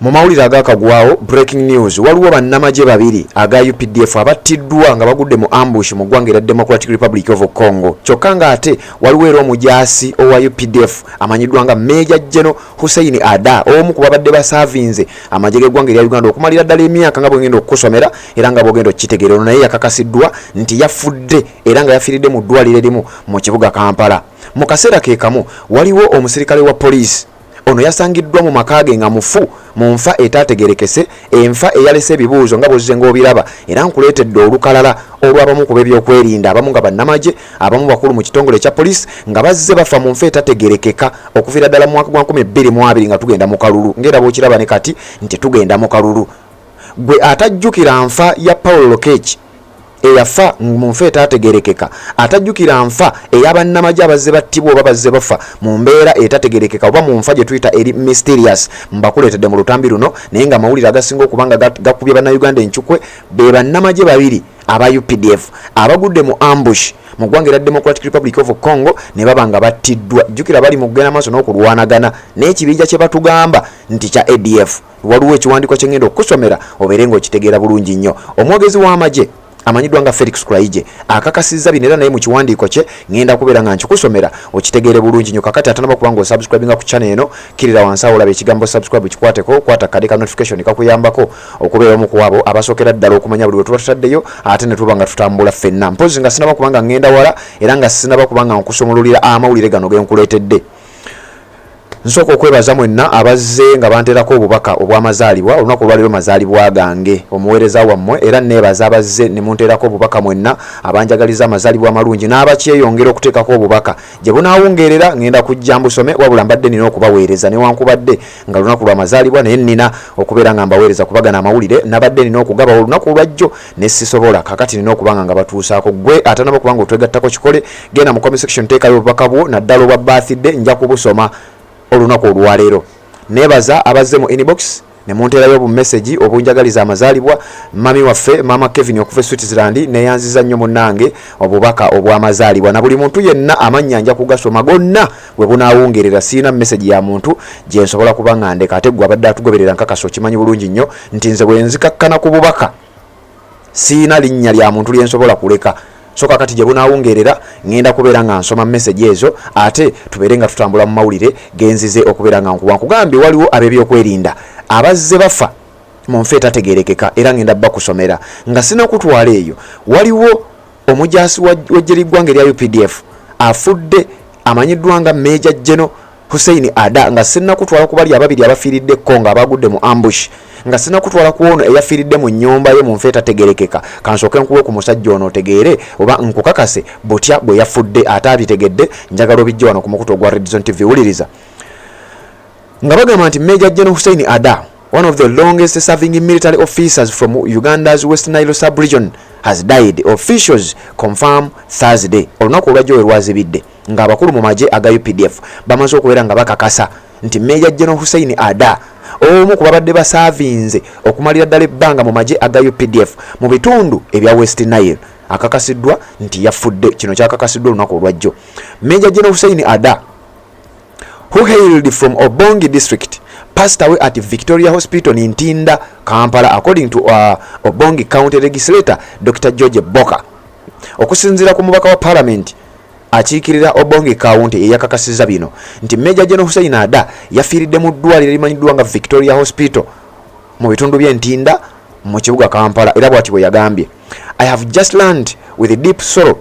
Mu mawulire agakagwawo, breaking news, waliwo bannamagye babiri aga UPDF abattiddwa nga bagudde mu ambush mu ggwanga erya Democratic Republic of Congo. Kyokka ng'ate waliwo era omujaasi owa UPDF amanyiddwa nga Major General Hussein Ada, omu ku babadde basaavinze amagye g'eggwanga erya Uganda okumalira ddala emyaka, nga bwengenda okukusomera era nga bwogenda okukitegeera. Ono naye yakakasiddwa nti yafudde era nga yafiiridde mu ddwaliro erimu mu kibuga Kampala. Mu kaseera ke kamu, waliwo omusirikale wa poliisi, ono yasangiddwa mu maka ge nga mufu mu nfa etaategerekese, enfa eyalese ebibuuzo nga bwozze ng'obiraba. Era nkuleetedde olukalala olw'abamu ku b'ebyokwerinda, abamu nga bannamagye, abamu bakulu mu kitongole ekya poliisi, nga bazze bafa mu nfa etategerekeka okuviira ddala mu mwaka gwa 2020 nga tugenda mu kalulu, ng'era bw'okiraba ne kati nti tugenda mu kalulu. Gwe atajjukira nfa ya Paulo Lokech eyafa mu nfa etaategerekeka, atajjukira nfa ey'abannamagye abazze battibwa oba bazze bafa mu mbeera etategerekeka oba mu nfa gye tuyita eri mysterious, mbakuleetedde mu lutambi luno. Naye nga amawulire agasinga okuba nga gakubye Bannayuganda encukwe be bannamagye babiri aba UPDF abagudde mu ambush mu ggwanga erya Democratic Republic of Congo ne baba nga battiddwa. Jjukira bali mu kugenda maaso n'okulwanagana n'ekibinja kye batugamba nti kya ADF. Waliwo ekiwandiiko kye ngenda okukusomera obeere ng'okitegeera bulungi nnyo. Omwogezi w'amagye amanyiddwa nga Felix Kulayigye akakasizza bino, era naye mu kiwandiiko kye ngenda kubeera nga nkikusomera okitegeere bulungi nnyo. Kakati atanaba kuba nga osubscribinga ku channel eno, kkirira wansi awo olaba ekigambo "subscribe", kikwateko, kwata kade ka notification, kakuyambako okubeera omu ku abo abasookera ddala okumanya buli we tuba tutaddeyo, ate ne tuba nga tutambula ffenna. Mpozi nga sinaba kuba nga ngenda wala era nga sinaba kuba nga nkusomululira amawulire gano ge nkuleetedde, nsooka okwebaza mwenna abazze nga banteerako obubaka obw'amazaalibwa. Olunaku olwaleero mazaalibwa gange, omuweereza wammwe, era neebaza abazze ne munteerako obubaka mwenna abanjagaliza amazaalibwa amalungi n'abakyeyongera okuteekako obubaka. Gye bunaawungeerera ngenda kujja mbusome, wabula mbadde nina okubaweereza newankubadde nga lunaku lwa mazaalibwa, naye nina okubeera nga mbaweereza kubagana amawulire nabadde nina okugabawa olunaku olwajjo ne sisobola. Kakati nina okuba nga batuusaako. Gwe atanaba kuba nga otwegattako, kikole, genda mu comment section, teekayo obubaka bwo, naddala obwa birthday, nja kubusoma olunaku olwaleero. Neebaza abazze mu inbox ne munteerayo obumessage obunjagaliza amazaalibwa. Mami waffe, Maama Kevin okuva e Switzerland, neyanziza nnyo munnange obubaka obw'amazaalibwa, na buli muntu yenna. Amannya nja kugasoma gonna bwe bunaawungerera. Siina message ya muntu gye nsobola kuba nga ndeka. Ate gwe abadde atugoberera, nkakasa okimanyi bulungi nnyo nti nze bwe nzikakkana ku bubaka, siina linnya lya muntu lye nsobola kuleka. So kakati gye bunaawungerera ŋŋenda kubeera nga nsoma message ezo, ate tubeere nga tutambula mu mawulire genzize okubeera nga nkuwa. Nkugambye waliwo ab'ebyokwerinda abazze bafa mu nfa etategerekeka, era ngenda bakusomera. Nga sinakutwala eyo, waliwo omujaasi w'eggye ly'eggwanga erya UPDF afudde amanyiddwa nga Major General Hussein Ada. Nga sinnakutwala ku bali ababiri abafiiridde Congo abagudde mu ambush, nga sinnakutwala ku ono eyafiiridde mu nnyumba ye mu nfa etategerekeka, kansooke nkuwe ku musajja ono otegeere oba nkukakase butya bwe yafudde. Ate abitegedde, njagala obijje wano ku mukutu ogwa Redzone TV. Wuliriza nga bagamba nti Major General Hussein Ada, one of the longest serving military officers from Uganda's West Nile sub-region, has died, officials confirm Thursday. Olunaku olwajjo we lwazibidde ng'abakulu mu magye aga UPDF bamaze okubeera nga bakakasa nti Major General Hussein Ada, omu ku babadde basaavinze okumalira ddala ebbanga mu magye aga UPDF mu bitundu ebya West Nile, akakasiddwa nti yafudde. Kino kyakakasiddwa olunaku olwajjo. Major General Hussein Ada, who hailed from Obongi District, passed away at Victoria Hospital in Ntinda, Kampala, according to Obongi County Legislator Dr. George Boka. Okusinziira ku mubaka wa Parliament akiikirira Obongi County, eyakakasizza bino nti Major General Hussein Ada yafiiridde mu ddwaliro erimanyiddwa nga Victoria Hospital mu bitundu by'Entinda mu kibuga Kampala, era bw'ati bwe yagambye: "I have just learned with deep sorrow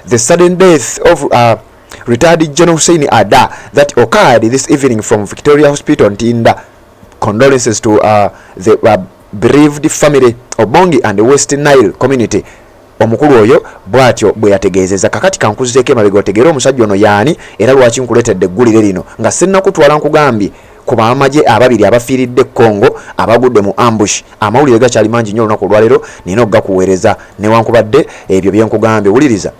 the sudden death of retired General Hussein Ada that occurred this evening from Victoria Hospital, Ntinda. Condolences to the bereaved family, Obongi and the West Nile community." Omukulu oyo bw'atyo bwe yategeezeza. Kakati kankuzeeko emabega otegeere omusajja ono yaani era lwaki nkuleetedde eggulire lino. Nga sinnakutwala, nkugambye ku bamagye ababiri abafiiridde Congo abagudde mu ambush. Amawulire gakyali mangi nnyo olunaku olwaleero, nina okugakuweereza newankubadde ebyo byenkugambye. Wuliriza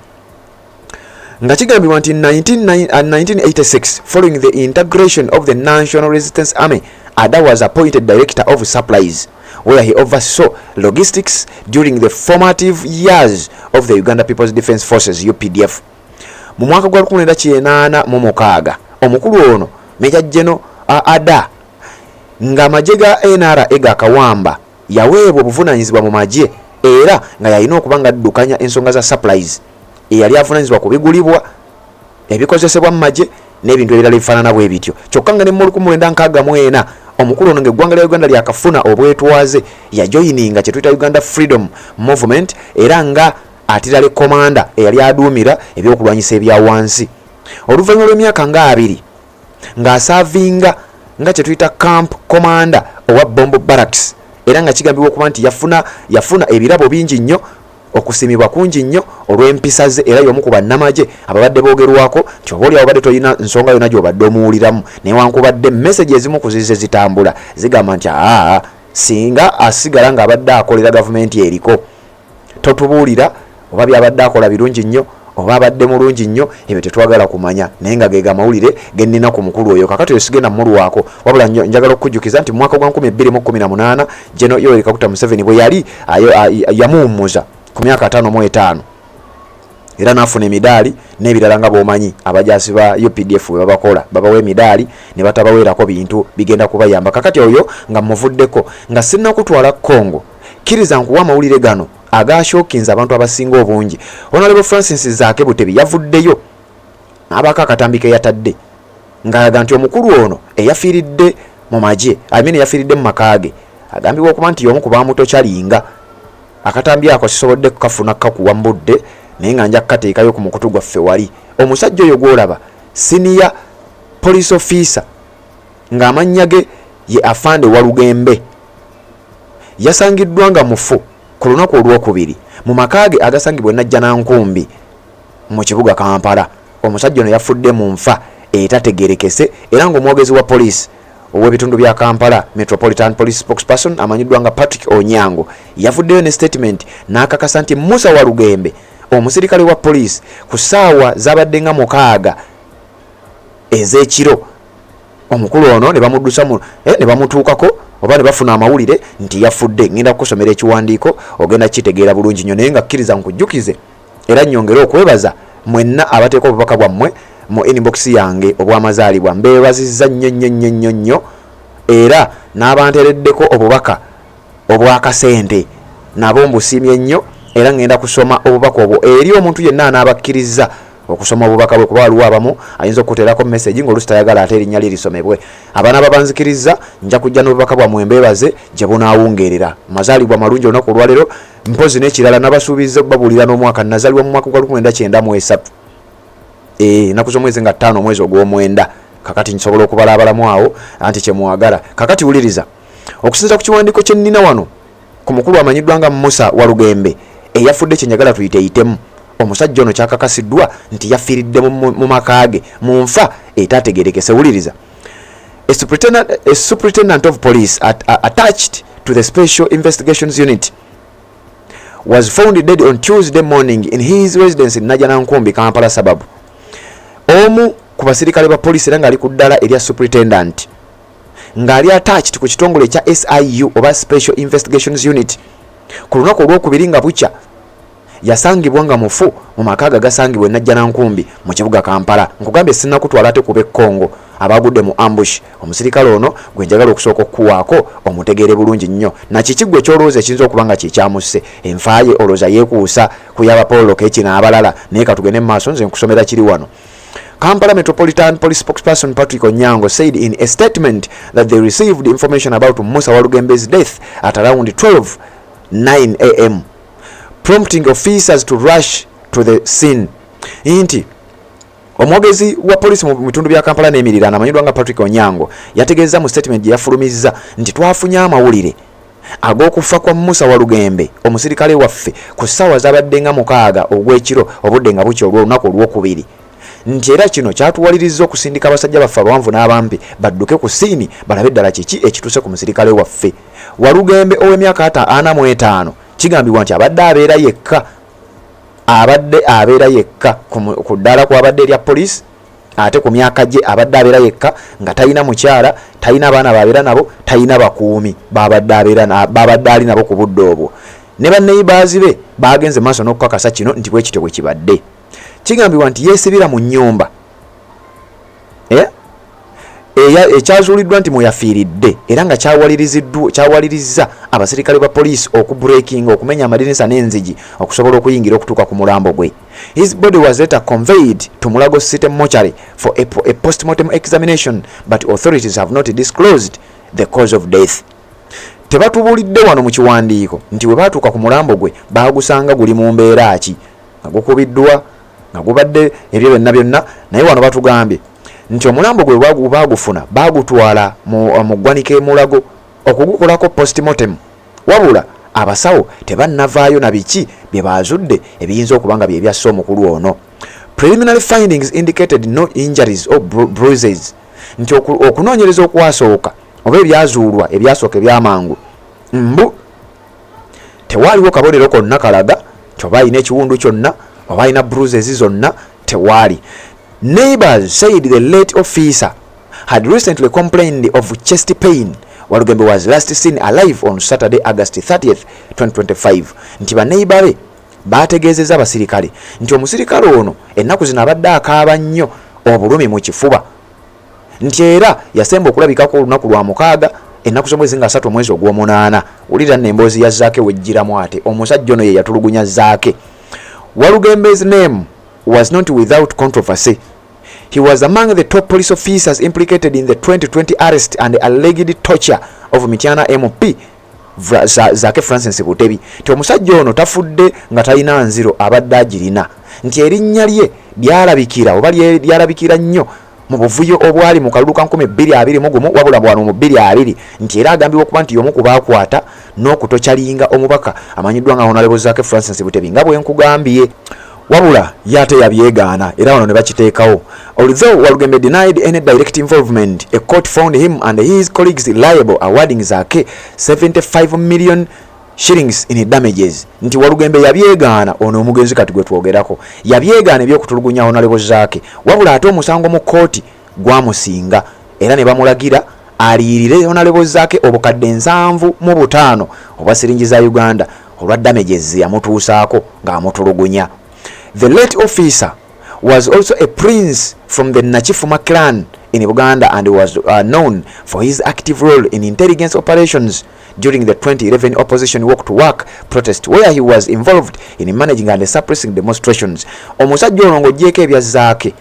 nga kigambibwa nti 1986, following the integration of the National Resistance Army, Ada was appointed director of supplies, where he oversaw logistics during the formative years of the Uganda People's Defence Forces, UPDF. Mu mwaka gwa 1986, omukulu ono Major General Ada Ng'amagye ga NRA gaakawamba, yaweebwa obuvunaanyizibwa mu magye era nga y'alina okuba ng'addukanya ensonga za supplies, eyali avunaanyizibwa ku bigulibwa, ebikozesebwa mu magye n'ebintu ebirala ebifaanana bwe bityo. Kyokka nga ne mu 1964 omukulu ono ng'eggwanga lya Uganda lyakafuna obwetwaze yajoyininga kye tuyita Uganda Freedom Movement era nga Artillery Commander eyali aduumira ebyokulwanyisa ebya wansi. Oluvannyuma lw'emyaka nga abiri ng'asaavinga nga kye tuyita Camp Commander owa Bombo Barracks era nga kigambibwa okuba nti yafuna yafuna ebirabo bingi nnyo, okusiimibwa kungi nnyo olw'empisa ze era y'omu ku bannamagye ababadde boogerwako nti oba olyawo obadde tolina nsonga yonna gy'obadde omuwuliramu newankubadde message ezimu ku zizze zitambula zigamba nti aa singa asigala ng'abadde akolera gavumenti eriko Totubuulira oba by'abadde akola birungi nnyo oba abadde mulungi nnyo, ebyo tetwagala kumanya. Naye nga geego amawulire ge nnina ku mukulu oyo. Kaakati oyo sigenda mulwako. Wabula njagala okukujjukiza nti mu mwaka gwa 2018, General Yoweri Kaguta Museveni bwe yali yamuwummuza ku myaka 55 era n'afuna emidaali n'ebirala nga bw'omanyi abajaasi ba UPDF bwe babakola, babawa emidaali ne batabaweerako bintu bigenda kubayamba. Kaakati oyo nga mmuvuddeko, nga sinnakutwala Congo, Kkiriza nkuwe amawulire gano agaashokinze abantu abasinga obungi. Honourable Francis Zaake Butebi yavuddeyo n'abaako akatambi ke yatadde ng'alaga nti omukulu ono eyafiiridde mu magye, I mean eyafiiridde mu maka ge agambibwa okuba nti y'omu ku baamutokyalinga. Akatambi ako sisobodde kukafuna kukakuwa mu budde naye nga nja kukateekayo ku mukutu gwaffe wali. Omusajja oyo gw'olaba senior police officer ng'amannya ge ye Afande Walugembe. Yasangiddwa nga mufu ku lunaku Olwokubiri mu maka ge agasangibwa e Najjanankumbi mu kibuga Kampala. Omusajja ono yafudde mu nfa etategerekese era ng'omwogezi wa poliisi ow'ebitundu bya Kampala Metropolitan Police Spokesperson amanyiddwa nga Patrick Onyango yavuddeyo ne sitatimenti n'akakasa nti Musa Walugembe omusirikale wa poliisi ku ssaawa zabadde nga 6 ez'ekiro Omukulu ono ne bamuddusa mu eh, ne bamutuukako oba ne bafuna amawulire nti yafudde. Ngenda kukusomera ekiwandiiko ogenda kukitegeera bulungi nnyo, naye nga kkiriza nkujjukize era nnyongere okwebaza mwenna abateeka obubaka bwammwe mu inbox yange obw'amazaalibwa. Mbeebazizza nnyo nnyo nnyo nnyo nnyo era n'abanteereddeko obubaka obw'akasente nabo mbusiimye nnyo era ngenda kusoma obubaka obwo eri omuntu yenna anaaba akkirizza okusoma obubaka bwe kuba waliwo abamu ayinza okukuteerako message ng'oluusi tayagala ate erinnya lye lisomebwe. Abanaaba banzikirizza nja kujja n'obubaka bwammwe mbeebaze gye bunaawungeerera. Mazaalibwa malungi olunaku olwaleero. Mpozzi n'ekirala nabasuubizza okubabuulira n'omwaka nnazaalibwa mu mwaka gwa 1993. Eeh ennaku z'omwezi nga ttaano omwezi ogw'omwenda. Kakati nsobola okubalaabalamu awo anti kye mwagala. Kakati wuliriza. Okusinziira ku kiwandiiko kye nnina wano ku mukulu amanyiddwa nga Musa Walugembe eyafudde kye njagala tuyiteeyitemu, omusajja ono kyakakasiddwa nti yafiiridde mu maka ge mu nfa etaategeerekese. Wuliriza. A superintendent, a superintendent of police at, attached to the Special Investigations Unit was found dead on Tuesday morning in his residence in Najjanankumbi, Kampala suburb. Omu ku basirikale ba poliisi era ng'ali ku ddala erya superintendent ng'ali attached ku kitongole ekya SIU oba Special Investigations Unit ku lunaku olwokubiri nga bukya yasangibwa nga mufu mu maka ge agasangibwa e Najjanankumbi mu kibuga Kampala. Nkugambye sinnakutwala ate kuba e Congo abaagudde mu ambush. Omusirikale ono gwe njagala okusooka okukuwaako omutegeere bulungi nnyo. Na kiki ggwe ky'olowooza ekiyinza okuba nga kye kyamusse? Enfa ye olowooza yeekuusa ku y'aba Paul Lokech n'abalala? Naye katugende mu maaso nze nkusomera kiri wano. Kampala Metropolitan Police spokesperson Patrick Onyango said in a statement that they received information about Musa Walugembe's death at around 12:09 am, prompting officers to rush to the scene. Nti omwogezi wa poliisi mu bitundu bya Kampala n'emiriraano amanyiddwa nga Patrick Onyango yategeezza mu statement gye yafulumizza nti twafunye amawulire ag'okufa kwa Musa Walugembe omusirikale waffe ku ssaawa zabadde nga 6 ogw'ekiro obudde nga bukya olw'olunaku olwokubiri nti era kino kyatuwalirizza okusindika abasajja baffe abawanvu n'abampi badduke ku siini balabe ddala kiki ekituuse ku musirikale waffe. Walugembe ow'emyaka 45 kigambibwa nti abadde abeera yekka abadde abeera yekka ku ddaala kw'abadde erya poliisi ate ku myaka gye abadde abeera yekka nga talina mukyala, talina baana b'abeera nabo, talina bakuumi b'abadde abeera b'abadde ali nabo ku budde obwo. Ne banneyibaazi be baagenze maaso n'okukakasa kino nti bwe kityo bwe kibadde. Kigambibwa nti yeesibira mu nnyumba eh? Ekyazuuliddwa nti mweyafiiridde era nga kyawalirizza abaserikale ba poliisi okubreakinga, okumenya amadirisa n'enzigi okusobola okuyingira okutuuka ku mulambo gwe. His body was later conveyed to Mulago City Mortuary for a postmortem examination, but authorities have not disclosed the cause of death. Tebatubuulidde wano mu kiwandiiko nti bwe baatuuka ku mulambo gwe baagusanga guli mu mbeera ki, nga gukubiddwa, nga gubadde ebyo byonna byonna, naye wano batugambye nti omulambo gwe baagufuna baagutwala mu ggwanika e Mulago okugukolako postmortem, wabula abasawo tebannavaayo na biki bye baazudde ebiyinza okuba nga bye byasse omukulu ono. Preliminary findings indicated no injuries or bruises, nti okunoonyereza okwasooka oba ebyazuulwa ebyasooka ebyamangu mbu tewaaliwo kabonero konna kalaga nti oba alina ekiwundu kyonna oba alina bruises zonna, tewaali. Neighbors said the late officer had recently complained of chest pain. Walugembe was last seen alive on Saturday, August 30th, 2025, nti baneighbor be baategeezezza abasirikale nti omusirikale ono ennaku zino abadde akaaba nnyo obulumi mu kifuba, nti era yasemba okulabikako olunaku lwa mukaaga, ennaku z'omwezi nga 30 omwezi ogw'omunaana. Wulira nno emboozi ya Zaake wejjiramu ate omusajja ono ye yatulugunya Zaake. Walugembe's name was not without controversy. He was among the top police officers implicated in the 2020 arrest and alleged torture of Mityana MP Zaake Francis Butebi, nti omusajja ono tafudde nga talina nziro, abadde agirina, nti erinnya lye lyalabikira oba lyalabikira nnyo mu buvuyo obwali mu kalulu ka 2021, wabula bwano mu 2020, nti era agambibwa okuba nti y'omu ku baakwata n'okutorturinga omubaka amanyiddwa nga Honorable Zaake Francis Butebi, nga bwe nkugambye, wabula ye ate yabyegaana era wano ne bakiteekawo. Although Walugembe denied any direct involvement, a court found him and his colleagues liable, awarding Zaake 75 million shillings in damages, nti Walugembe yabyegaana, ono omugenzi kati gwe twogerako yabyegaana ebyokutulugunya Honorable Zaake, wabula ate omusango mu kooti gwamusinga era ne bamulagira aliyirire Honorable Zaake 75,000 obwa siringi za Uganda olwa damages yamutuusaako ng'amutulugunya. The late officer was also a prince from the Nakifuma clan in Buganda and was known for his active role in intelligence operations during the 2011 opposition walk to work protest, where he was involved in managing and suppressing demonstrations. Omusajja ono ng'oggyeeko ebya Zaake,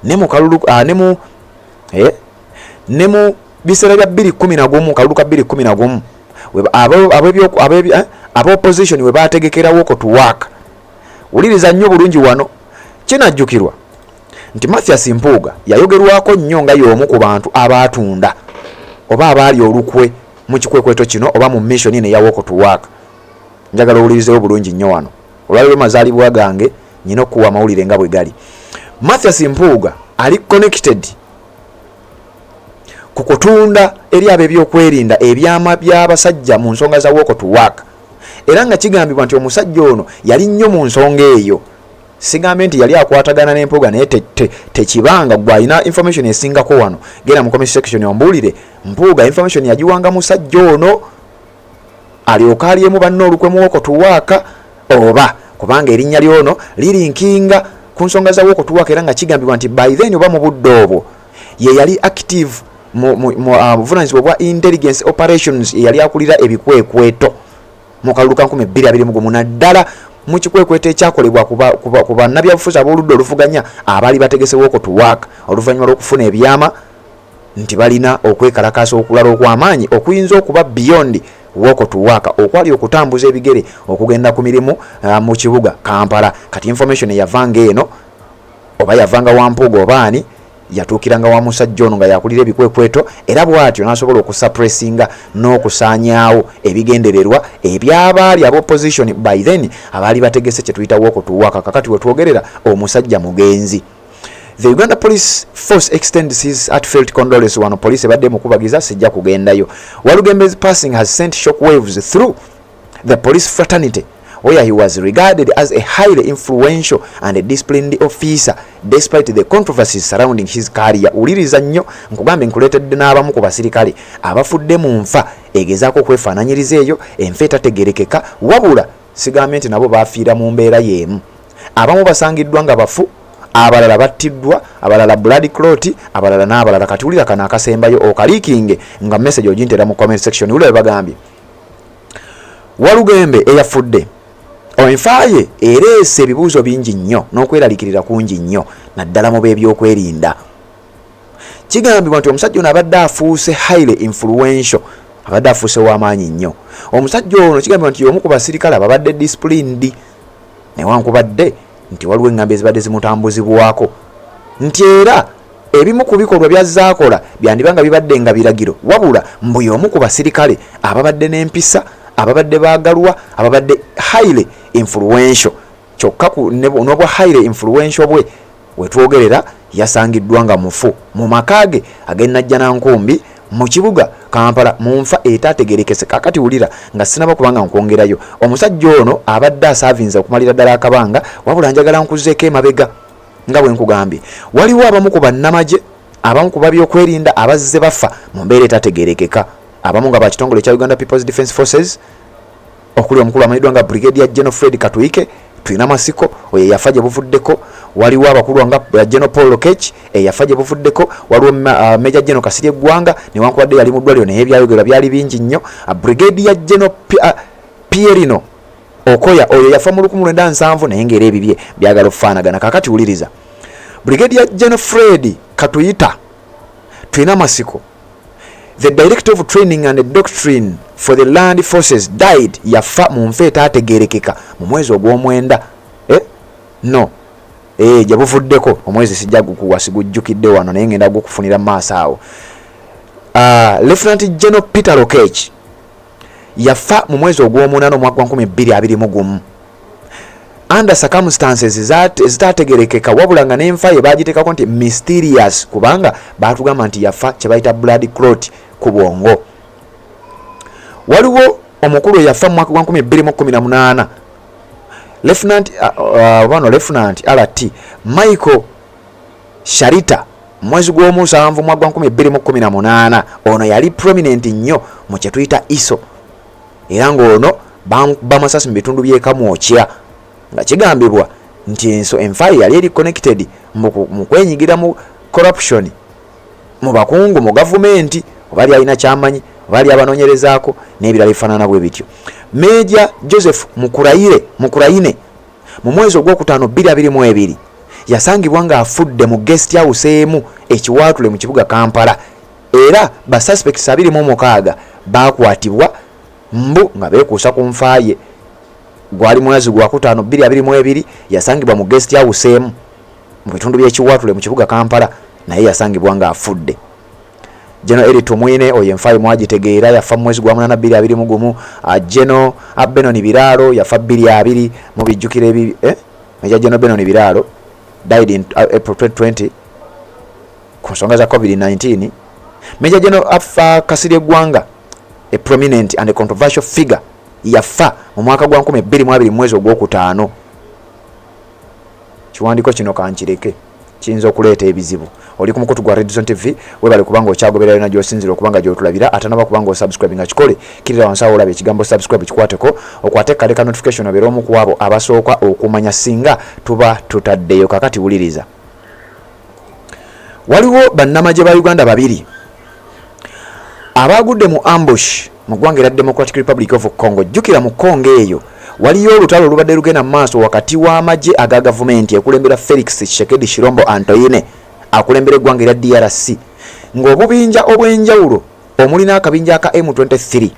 ne mu kalulu ne mu biseera bya 2011, kalulu ka 2011, aba opposition we bategekera walk to work. Wuliriza nnyo bulungi wano. Kinajjukirwa nti Mathias Mpuuga yayogerwako nnyo nga y'omu ku bantu abaatunda oba abaali olukwe mu kikwekweto kino oba mu mission eno eya walk to work. Njagala owulirizewo bulungi nnyo wano. Olwaliro mazaalibwa gange, nyina okuwa amawulire nga bwe gali. Mathias Mpuuga ali connected ku kutunda eri ab'ebyokwerinda ebyama by'abasajja mu nsonga za walk to work, era nga kigambibwa nti omusajja ono yali nnyo mu nsonga eyo. Sigambye nti yali akwatagana n'Empuuga, naye tekibanga gwe alina information esingako wano, genda mu comment section ombuulire. Mpuuga information yagiwanga musajja ono alyoka alyemu banne olukwe mu walk to work, oba kubanga erinnya lyono lirinkinga ku nsonga za walk to work, era nga kigambibwa nti by then oba mu budde obwo ye yali active mu buvunanyizibwa bwa intelligence operations, ye yali akulira ebikwekweto mu kalulu ka 2021, naddala mu kikwekweto ekyakolebwa ku bannabyabufuzi ab'oludda oluvuganya abaali bategese walk to work, oluvannyuma lw'okufuna ebyama nti balina okwekalakaasa okulala okw'amaanyi okuyinza okuba beyond walk to work, okwali okutambuza ebigere okugenda ku mirimu mu kibuga Kampala. Kati information eyavanga eno oba yavanga wa Mpuuga oba ani, yatuukiranga wa musajja ono nga yakulira ebikwekweto, era bw'atyo n'asobola okusuppressinga n'okusaanyaawo ebigendererwa ebyabaali aba opposition by then abaali bategese kye tuyita walk to work. Kakati we twogerera omusajja mugenzi. The Uganda Police Force extends his heartfelt condolence. Wano police ebadde mukubagiza, sijja kugendayo. Walugembe's passing has sent shockwaves through the police fraternity, where he was regarded as a highly influential and a disciplined officer despite the controversies surrounding his career. Wuliriza nnyo, nkugambe nkuleetedde n'abamu ku basirikale abafudde mu nfa egezaako okwefaananyiriza eyo enfa etategerekeka, wabula sigambye nti nabo bafiira mu mbeera y'emu. Abamu basangiddwa nga bafu, Abalala battiddwa, abalala blood clot, abalala n'abalala. Kati wulira kano akasembayo, okaliikinge nga message ogintera mu comment section. Wulira bwe bagambye Walugembe eyafudde. Enfa ye ereese ebibuuzo bingi nnyo n'okweraliikirira kungi nnyo, naddala mu b'ebyokwerinda. Kigambibwa nti omusajja ono abadde afuuse highly influential, abadde afuuse w'amaanyi nnyo. Omusajja ono kigambibwa nti y'omu ku basirikale ababadde disciplined, newankubadde nti waliwo eŋŋambo ezibadde zimutambuzibwako nti era ebimu ku bikolwa byazaakola byandiba nga bibadde nga biragiro. Wabula mbu y'omu ku basirikale ababadde n'empisa, ababadde baagalwa, ababadde highly influential. Kyokka n'obwa highly influential bwe, wetwogerera yasangiddwa nga mufu mu maka ge ag'e Najjanankumbi mu kibuga Kampala, mu nfa etaategerekese. Kakati wulira, nga sinaba kubanga nkwongerayo, omusajja ono abadde asaavinze okumalira ddala akabanga. Wabula njagala nkuzeeko emabega. Nga bwe nkugambye, waliwo abamu ku bannamagye, abamu ku babyokwerinda abazze bafa mu mbeera etategerekeka, abamu nga bakitongole ekya Uganda Peoples Defence Forces, okuli omukulu amanyiddwa nga Brigadier General Fred Katuike Tulina Masiko, oyo eyafa gye buvuddeko. Waliwo abakulu nga General Paul Lokech eyafa gye buvuddeko. Waliwo Major General Kasirye Eggwanga, newankubadde yali mu ddwaliro naye ebyayogerwa byali bingi nnyo. Brigadier General Pierino Okoya, oyo yafa mu 1970, naye ngaera ebibye byagala okufaanagana. Kakati wuliriza, Brigadier General Fred Katuyita Tulina Masiko, the director of training and doctrine for the land forces, died, yafa mu nfa etaategerekeka mu mwezi ogw'omwenda, no gye buvuddeko. Omwezi sijja gukuwa, sigujjukidde wano, naye ngenda gukufunira mu maaso awo. Lieutenant General Peter Lokech yafa mu mwezi ogw'omunaana omwaka gwa 2021 under circumstances ezitaategerekeka, wabula nga n'enfa ye bagitekako nti mysterious, kubanga batugamba nti yafa kye bayita blood clot ku bwongo. Waliwo omukulu eyafa mu mwaka gwa 2018, Lieutenant bano, Lieutenant rt Michael Sharita, mwezi gw'omusanvu mwaka gwa 2018. Ono yali prominent nnyo mu kye tuyita ISO, era ng'ono bamukuba amasasi mu bitundu by'e Kamwokya, nga kigambibwa nti enfa ye yali eri connected mu kwenyigira mu corruption mu bakungu mu gavumenti, oba ali alina kyamanyi, oba ali abanoonyerezaako n'ebirala ebifaanana bwe bityo. Major Joseph Mukurayine, mu mwezi ogwokutaano 2022 yasangibwa ng'afudde mu guest house emu ekiwaatule mu kibuga Kampala, era ba suspects 26 bakwatibwa mbu nga beekuusa ku nfa ye. Gwali mwezi gwakutaano 2022, yasangibwa mu guest house emu mu bitundu by'ekiwaatule mu kibuga Kampala, naye yasangibwa ng'afudde. General Elly Tumwine, oyo enfa ye mwagitegeera, yafa mu mwezi gwa 8 2021. General Benon Biraaro yafa 2020, mubijjukira ebi, eh? Major General Benon Biraaro died in April 2020 ku nsonga za COVID-19. Major General Afa Kasirye Eggwanga, a prominent and a controversial figure, yafa mu mwaka gwa 2020 mwezi ogwokutaano. Kiwandiiko kino kankireke, kiyinza okuleeta ebizibu. Oli ku mukutu gwa Redson TV, webale kubanga okyagoberera yona gyosinzira okubanga gyotulabira. Atanaba kubanga osubscribe nga kikole, kirira wansi awo olaba ekigambo subscribe, kikwateko, okwate kale ka notification, obeere omu ku abo abasooka okumanya singa tuba tutaddeyo. Kakati wuliriza, waliwo bannamagye ba Uganda babiri abagudde mu ambush mu ggwanga erya Democratic Republic of Congo. Jjukira mu Congo eyo waliyo olutalo olubadde lugenda mu maaso wakati w'amagye aga gavumenti ekulembera Felix Tshisekedi Tshilombo Antoine, akulembera eggwanga erya DRC, ng'obubinja obw'enjawulo omuli n'akabinja aka M23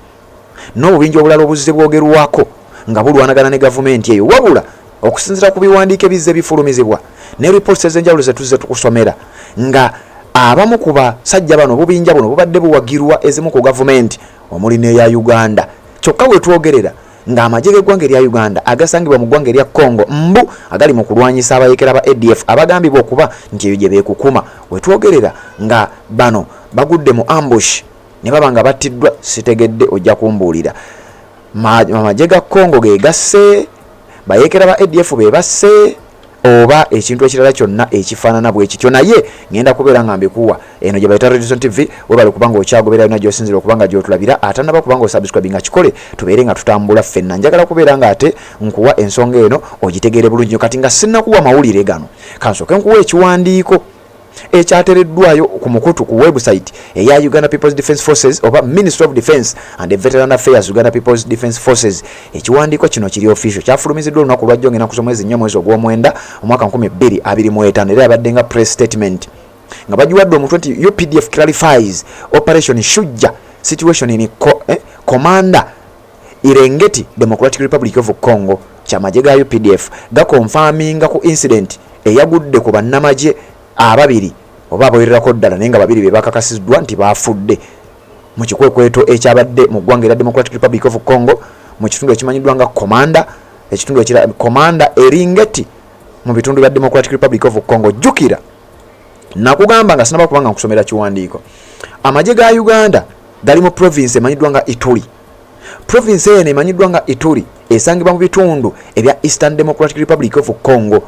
n'obubinja obulala obuzze bwogerwako nga bulwanagana ne gavumenti eyo. Wabula okusinziira ku biwandiiko ebizze bifulumizibwa ne reports ez'enjawulo ze tuzze tukusomera, nga abamu ku basajja bano, obubinja buno bubadde buwagirwa ezimu ku gavumenti omuli n'eya Uganda. Kyokka we twogerera ng'amagye g'eggwanga erya Uganda agasangibwa mu ggwanga erya Congo mbu agali mu kulwanyisa abayekera ba ADF abagambibwa okuba nti eyo gye beekukuma, we twogerera nga bano bagudde mu ambush ne baba nga battiddwa. Sitegedde, ojja kumbuulira. Amagye ga Congo ge gasse bayeekera ba ADF be basse, Oba ekintu ekirala kyonna ekifaanana bwe kityo, naye ŋŋenda kubeera nga mbikuwa. Eno gye bayita Redison TV. Webale okuba nga okyagoberera yonna gy'osinziira okuba nga gy'otulabira. Atannaba kuba nga osubscribinga, kikole, tubeere nga tutambula ffenna. Njagala kubeera nga ate nkuwa ensonga eno ogitegeere bulungi nnyo. Kati nga sinnakuwa mawulire gano, kansooke nkuwa ekiwandiiko ekyatereddwayo ku mukutu, ku website eya Uganda People's Defence Forces oba Ministry of Defence and Veteran Affairs, Uganda People's Defence Forces. Ekiwandiiko kino kiri official, kyafulumiziddwa olunaku lwajjo ng'enaku z'omwezi 4, mwezi ogw'omwenda, omwaka 2025, era yabadde nga press statement nga bagiwadde omutwe nti "UPDF clarifies Operation Shujja situation in Komanda, Eringeti, Democratic Republic of Congo". Kyamagye ga UPDF gaconfirminga ku incident eyagudde ku bannamagye ababiri oba abawererako ddala, naye nga babiri be bakakasiddwa nti bafudde mu kikwekweto ekyabadde mu ggwanga erya Democratic Republic of Congo, mu kitundu ekimanyiddwa nga Komanda, ekitundu ekira Komanda Eringeti, mu bitundu bya Democratic Republic of Congo. Jjukira nakugamba nga sinaba kubanga nkusomera kiwandiiko, amagye ga Uganda gali mu province emanyiddwa nga Ituri. Province eno emanyiddwa nga Ituri esangibwa mu bitundu ebya Eastern Democratic Republic of Congo.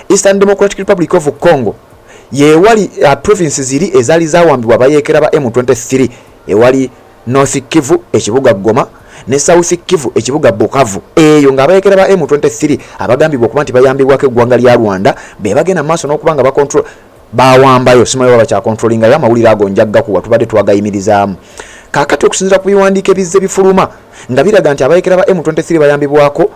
Eastern Democratic Republic of Congo yewali province ziri ezaali zawambibwa abayeekera ba M23, ewali North Kivu, ekibuga Goma, ne South Kivu, ekibuga Bukavu. Eyo ng'abayeekera ba M23 abagambibwa okuba nti bayambibwako eggwanga lya Rwanda be bagenda mu maaso n'okuba nga bacontrol, bawambayo. Simanyi oba bakyacontrollingayo. Amawulire ago njaggakuwa, tubadde twagayimirizaamu. Kaakati okusinziira ku biwandiiko ebizze bifuluma nga biraga nti abayeekera ba M23 bayambibwako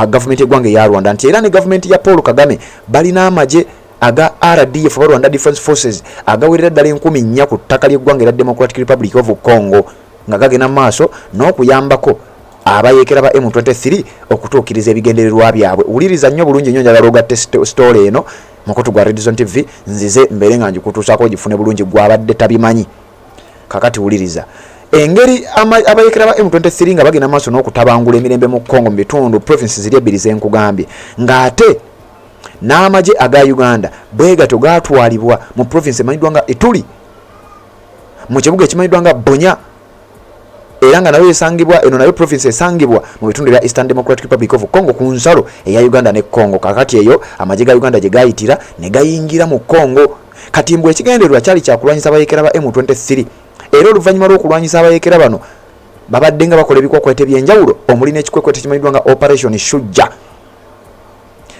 gavumenti eggwanga eya Rwanda, nti era ne gavumenti ya Paul Kagame balina amagye aga RDF oba Rwanda Defence Forces agawerera ddala 4000 ku ttaka ly'eggwanga erya Democratic Republic of Congo, nga gagenda mu maaso n'okuyambako abayeekera ba M23 okutuukiriza ebigendererwa byabwe. Wuliriza nnyo bulungi nnyo, njagala ogatte story eno mukutu gwa Redison TV, nzize mbeere nga ngikutuusaako ogifune bulungi gwabadde tabimanyi. Kakati wuliriza engeri abayeekera ba M23 nga bagenda maaso n'okutabangula emirembe mu Congo, mu bitundu provinces ziri ebbiri zenkugambye, ng'ate n'amagye aga Uganda bwe gatyo gatwalibwa mu province emanyiddwa nga Ituri, mu kibuga ekimanyiddwa nga Bunya, era nga nayo esangibwa, eno nayo province esangibwa mu bitundu ebya Eastern Democratic Republic of Congo, ku nsalo eya Uganda ne Congo. Kakati eyo amagye ga Uganda gye gayitira ne gayingira mu Congo. Kati mbwe ekigendererwa kyali kyakulwanyisa abayeekera ba M23, era oluvannyuma lw'okulwanyisa abayeekera bano babadde nga bakola ebikwekweto ebyenjawulo, omuli n'ekikwekweto ekimanyiddwa nga Operation Shujja,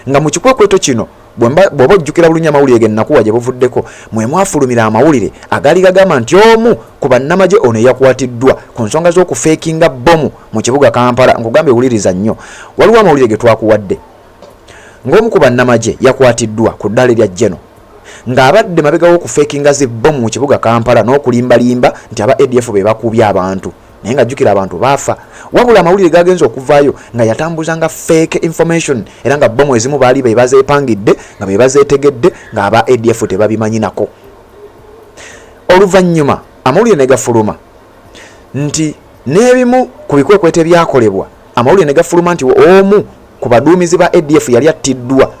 nga mu kikwekweto kino, bw'oba ojjukira bulungi amawulire ge nnakuwa gye buvuddeko, mwe mwafulumira amawulire agaali gagamba nti omu ku bannamagye ono eyakwatiddwa ku nsonga z'okufeekinga bbomu mu kibuga Kampala. Nkugambye, wuliriza nnyo, waliwo amawulire ge twakuwadde ng'omu ku bannamagye yakwatiddwa ku ddaala erya Geno ng'abadde mabega w'okufeekinga zi bbomu mu kibuga Kampala n'okulimbalimba nti aba ADF be bakubye abantu, naye nga jjukira abantu baafa. Wabula amawulire gagenza okuvaayo nga yatambuzanga fake information, era nga bbomu ezimu baali be bazeepangidde, nga be bazeetegedde, ng'aba ADF tebabimanyi nako. Oluvannyuma amawulire ne gafuluma nti n'ebimu ku bikwekweto ebyakolebwa, amawulire ne gafuluma nti omu ku baduumizi ba ADF yali attiddwa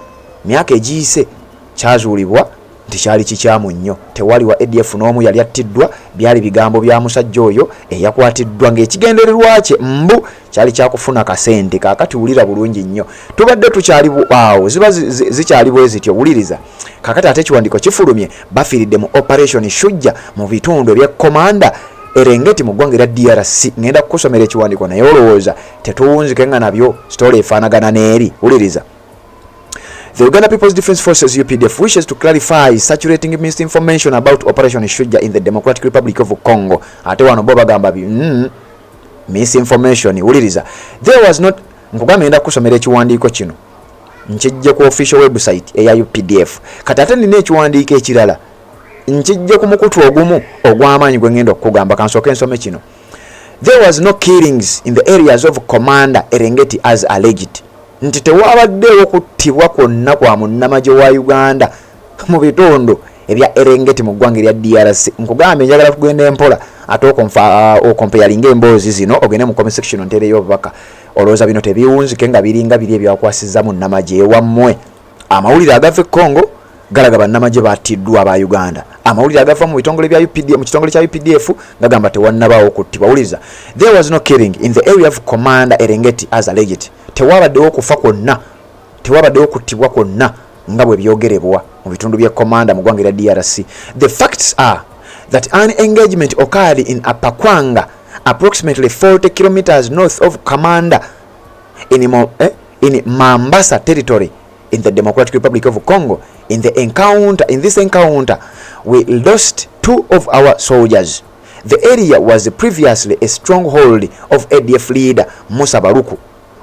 myaka egiyise. Kyazuulibwa nti kyali kikyamu nnyo, tewali wa ADF n'omu yali attiddwa. Byali bigambo bya musajja oyo eyakwatiddwa ng'ekigendererwa kye mbu kyali kyakufuna kasente. Kaakati wulira bulungi nnyo, tubadde tukyali awo, ziba zikyali bwe zityo. Wuliriza, kaakati ate ekiwandiiko kifulumye, bafiiridde mu Operation Shujja mu bitundu ebya Komanda, Erengeti, mu ggwanga erya DRC. Ngenda kukusomera ekiwandiiko, naye olowooza tetuwunzike nga nabyo story efaanagana n'eri? Wuliriza. The Uganda People's Defense Forces UPDF wishes to clarify saturating misinformation about Operation Shujja in the Democratic Republic of Congo. Ate wano bo bagamba misinformation. Wuliriza. There was not, nkugambye ngenda kukusomera ekiwandiiko kino nkijje ku official website eya UPDF. Kati ate nina ekiwandiiko ekirala nkijje ku mukutu ogumu ogw'amaanyi gwe ngenda okukugamba. Kansooke nsome kino. There was no killings in the areas of Komanda, Erengeti as alleged. Nti tewabaddeewo kuttibwa kwonna kwa munnamagye wa Uganda mu bitundu ebya Erengeti mu ggwanga erya DRC. Nkugambye njagala kugenda empola, ate ocomparinga emboozi zino, ogende mu comment section onteereyo obubaka. Olowooza bino tebiwunzike nga biringa biri ebyakwasizza munnamagye ewammwe? Amawulire agava e Congo galaga bannamagye battiddwa aba Uganda. Amawulire agava mu bitongole bya UPD, mu kitongole kya UPDF gagamba tewannabaawo kuttibwa. Wuliriza. There was no killing in the area of Komanda, Erengeti as alleged. Tewabaddewo okufa kwonna, tewabaddewo kuttibwa kwonna. Nga bwe byogerebwa mu bitundu by'e Komanda mu ggwanga erya DRC. The facts are that an engagement occurred in Apakwanga, approximately 40 kilometers north of Komanda in Mambasa territory in the Democratic Republic of Congo. In this encounter, we lost two of our soldiers. The area was previously a stronghold of ADF leader Musa Baruku,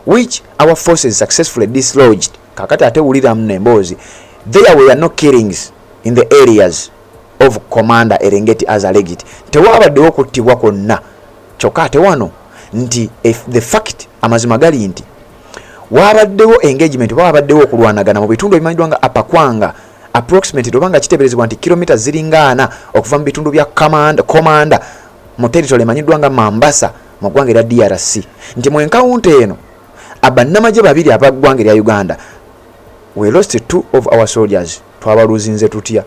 which our forces successfully dislodged. Kakati ate wulira muno emboozi. There were no killings in the areas of Komanda, Erengeti as alleged. Tewabaddewo okuttibwa kwonna. Kyokka ate wano nti if the fact, amazima gali nti wabaddewo engagement oba wabaddewo okulwanagana mu bitundu ebimanyiddwa nga Apakwanga, approximately oba nga kiteeberezebwa nti kilomita ziringa 40 okuva mu bitundu bya Komanda mu territory emanyiddwa nga Mambasa mu ggwanga erya DRC, nti mu encounter eno abannamagye babiri abaggwanga erya Uganda, we lost two of our soldiers. Twabaluzinze tutya?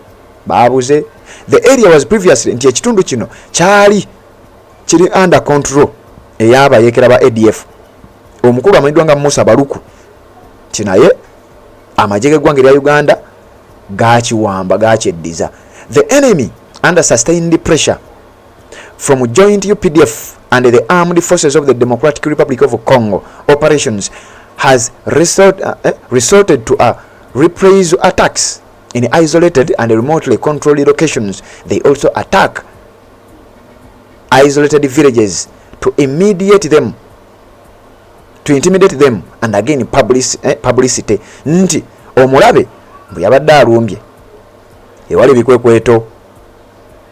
Babuze. The area was previously, nti ekitundu kino kyali kiri under control ey'abayeekera ba ADF, omukulu amanyiddwa nga Musa Baluku, nti naye amagye g'eggwanga erya Uganda gakiwamba, gakyeddiza. The enemy, under sustained pressure from joint UPDF and the Armed Forces of the Democratic Republic of Congo operations, has resorted to a reprisal attacks in isolated and remotely controlled locations. They also attack isolated villages to intimidate them and again publicity, nti omulabe bwe yabadde alumbye ewali ebikwekweto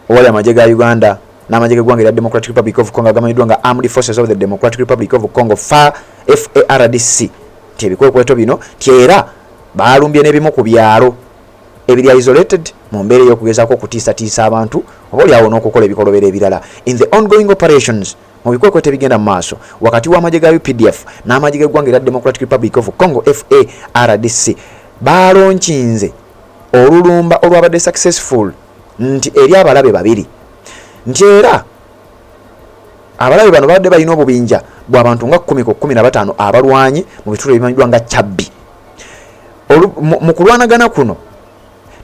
owali amagye ga Uganda n'amagye g'eggwanga erya Democratic Republic of Congo agamanyiddwa nga Armed Forces of the Democratic Republic of Congo, FARDC, nti ebikwekweto bino ti era balumbye n'ebimu ku byalo ebiri isolated mu mbeera ey'okugezaako okutiisatiisa abantu oba oliawo n'okukola ebikolobero ebirala. In the ongoing operations, mu bikwekweto ebigenda mu maaso wakati w'amagye ga UPDF n'amagye g'eggwanga erya Democratic Republic of Congo, FARDC, balonkinze olulumba olwabadde successful nti eri abalabe babiri, nti era abalabe bano babadde balina obubinja bw'abantu nga 10 ku 15 abalwanyi mu bitundu ebimanyiddwa nga Kyabbi. Mu kulwanagana kuno,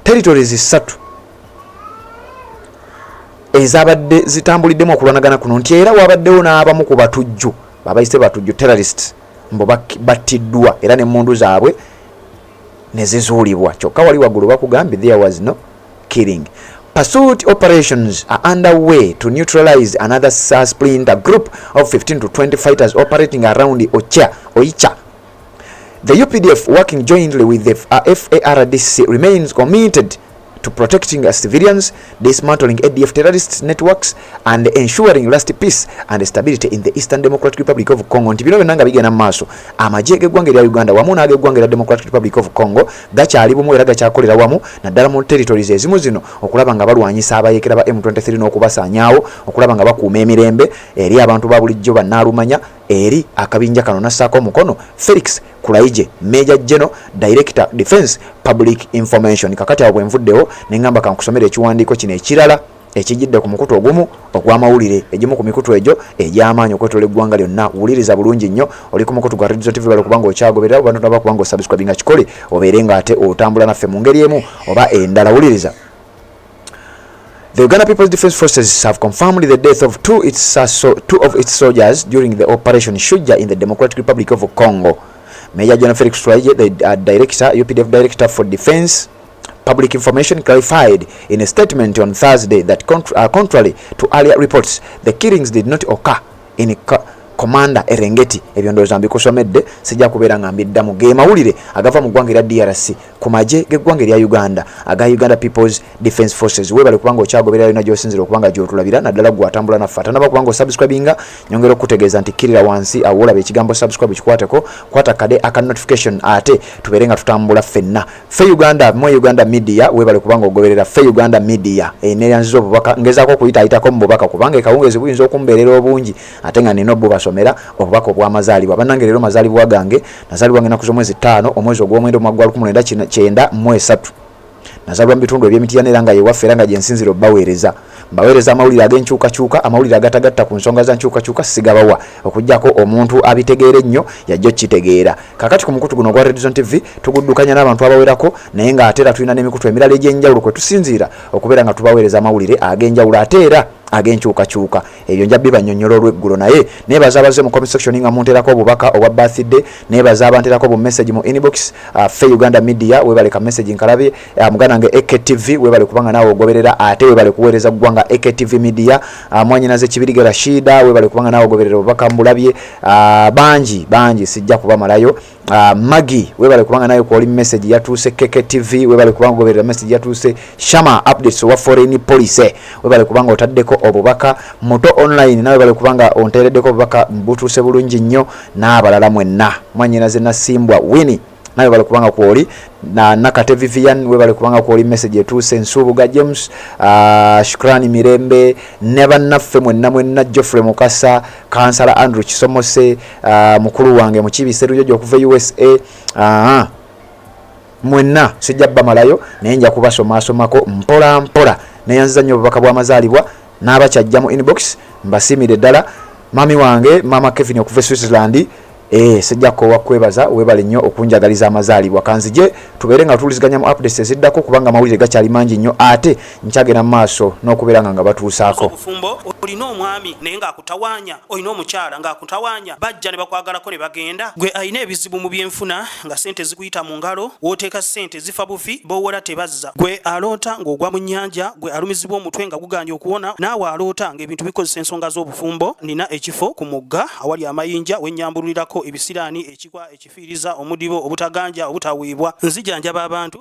territories ssatu ezabadde zitambuliddemu okulwanagana kuno, nti era wabaddewo n'abamu ku batujju babayise batujju, terrorists, mbu battiddwa era n'emmundu zaabwe ne zizuulibwa. Kyokka wali waggulu bakugambye there was no killing. Pursuit operations are underway to neutralize another splinter group of 15 to 20 fighters operating around Oicha. The UPDF, working jointly with the FARDC, remains committed to protecting civilians, dismantling ADF terrorist networks, and ensuring lasting peace and stability in the Eastern Democratic Republic of Congo. Nti bino byonna nga bigenda mu maaso, amagye g'eggwanga erya Uganda wamu n'ag'eggwanga erya Democratic Republic of Congo gakyali bumu era gakyakolera wamu, naddala mu territories ezimu zino, okulaba nga balwanyisa abayeekera ba M23 n'okubasaanyaawo, okulaba nga bakuuma emirembe eri abantu ba bulijjo bannaalumanya. Eri akabinja kano nassaako omukono Felix Kulaije, Major General, Director Defense Public Information. Kakati awo bwenvuddewo neŋŋamba kankusomera ekiwandiiko kino ekirala ekijjidde ku mukutu ogumu ogw'amawulire, egimu ku mikutu egyo egy'amaanyi okwetola eggwanga lyonna. Wuliriza bulungi nnyo. Oli ku mukutu gwa Redzo TV, bale kubanga okyagoberera oba tonaba kubanga osubscribinga, kikole obeere nga ate otambula naffe mu ngeri emu oba endala. Wuliriza. The Uganda People's Defense Forces have confirmed the death of two of its soldiers during the Operation Shuja in the Democratic Republic of Congo. Major General Felix Kulayigye, the director, UPDF Director for Defense Public Information, clarified in a statement on Thursday that contrary to earlier reports, the killings did not occur in Komanda Erengeti. Ebyo ndowooza mbikusomedde, sijja kubeera nga mbiddamu. Ge mawulire agava mu ggwanga erya DRC ku magye g'eggwanga erya Uganda aga Uganda People's Defense Forces. Weebale kubanga okyagoberera yonna gy'osinzira okubanga gy'otulabira, naddala gwe atambula naffe atanaba kubanga osubscribinga. Nyongera okukutegeeza nti kkirira wansi awo olaba ekigambo subscribe, kikwateko, kwata kade aka notification, ate tubeere nga tutambula ffenna. Fe Uganda, mwe Uganda Media, weebale kubanga ogoberera Fe Uganda Media. Neyanziza obubaka, ngezaako okuyitaayitako mu bubaka kubanga ekawungezi buyinza okumbeerera obungi ate nga nina obubasomera obubaka obw'amazaalibwa. Bannange, leero mazaalibwa gange. Nazaalibwa nga ennaku z'omwezi 5, omwezi ogw'omwenda, omwaka gwa 1993. Nazaalibwa mu bitundu eby'e Mityana era nga ye waffe era nga gye nsinziira obbaweereza. Mbaweereza amawulire ag'enkyukakyuka, amawulire agatagatta ku nsonga za nkyukakyuka sigabawa okuggyako omuntu abitegeera ennyo y'ajja okukitegeera. Kaakati ku mukutu guno ogwa Red Zone TV tuguddukanya n'abantu abawerako naye ng'ate era tulina n'emikutu emirala egy'enjawulo kwe tusinziira okubeera nga tubaweereza amawulire ag'enjawulo ate era ag'enkyukakyuka. Ebyo nja bibannyonnyola olw'eggulo naye neebaza abazze mu comment section nga munteerako obubaka obwa birthday, neebaza abanteerako bu message mu inbox, Ffe Uganda Media webale ka message nkalabye, muganda wange AKTV webale kubanga naawe ogoberera ate webale kuweereza ggwanga AKTV Media, mwanyinaze Kibirige Rashida webale kubanga naawe ogoberera obubaka mbulabye, bangi bangi sijja kubamalayo. Maggie webale kubanga nawe kwoli message yatuuse, KKTV webale kubanga ogoberera message yatuuse, Shama updates owa foreign policy webale kubanga otaddeko obubaka, Muto online nawe webale kubanga onteereddeko obubaka butuuse bulungi nnyo, n'abalala mwenna. Mwanyinaze Nasimbwa Winnie nawe webale kubanga kwoli, na Nakate Vivian webale kubanga kwoli message etuuse, Nsubuga James, Shukrani Mirembe ne bannaffe mwenna mwenna, Geoffrey Mukasa, Kansala Andrew Kisomose, mukulu wange Mukiibi Sserujojo okuva e USA, mwenna sijja bamalayo naye nja kubasomaasomako mpola mpola. Neyanziza nnyo obubaka bw'amazaalibwa n'abakyajja mu inbox, mbasiimire ddala. Mami wange Maama Kevin okuva e Switzerland, sijja kukoowa kukwebaza, weebale nnyo okunjagaliza amazaalibwa. Kanzije tubeere nga tuwuliziganya mu updates eziddako kubanga amawulire gakyali mangi nnyo ate nkyagenda mu maaso n'okubeera nga ngabatuusaako. Obufumbo olina omwami naye ng'akutawaanya, olina omukyala ng'akutawaanya, bajja ne bakwagalako ne bagenda. Gwe alina ebizibu mu byenfuna nga ssente zikuyita mu ngalo, w'oteeka ssente zifa bufi, b'owola tebazza. Gwe aloota ng'ogwa mu nnyanja, gwe alumizibwa omutwe nga gugaanye okuwona, naawe aloota ng'ebintu bikozesa ensonga z'obufumbo, nnina ekifo ku mugga awali amayinja we nnyambululirako ebisiraani, ekikwa, ekifiiriza, omudibo, obutaganja, obutaweebwa. Nzijanjaba abantu.